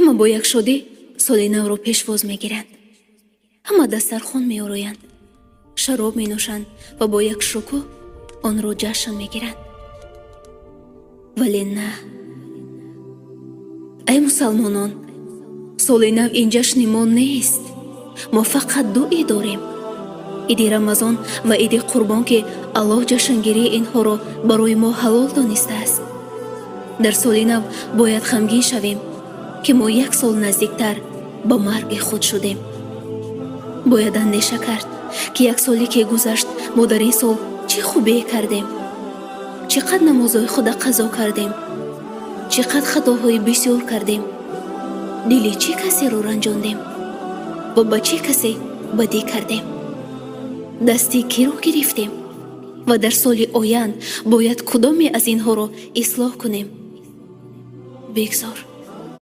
Ҳама бо як шодӣ соли навро пешвоз мегиранд. Ҳама дастархон меороянд, шароб менӯшанд ва бо як шукӯҳ онро ҷашн мегиранд. Вале на, ай мусалмонон, соли нав ин ҷашни мо нест. Мо фақат ду ид дорем: иди Рамазон ва иди Қурбон, ки Аллоҳ ҷашнгирии инҳоро барои мо ҳалол донистааст. Дар соли нав бояд ғамгин шавем, ки мо як сол наздиктар ба марги худ шудем. Бояд андеша кард, ки як соле ки гузашт, мо дар ин сол чӣ хубие кардем, чӣ қад намозҳои худа қазо кардем, чӣ қад хатоҳои бисёр кардем, дили чӣ касеро ранҷондем ва ба чӣ касе бадӣ кардем, дасти киро гирифтем ва дар соли оянд бояд кудоме аз инҳоро ислоҳ кунем. Бигзор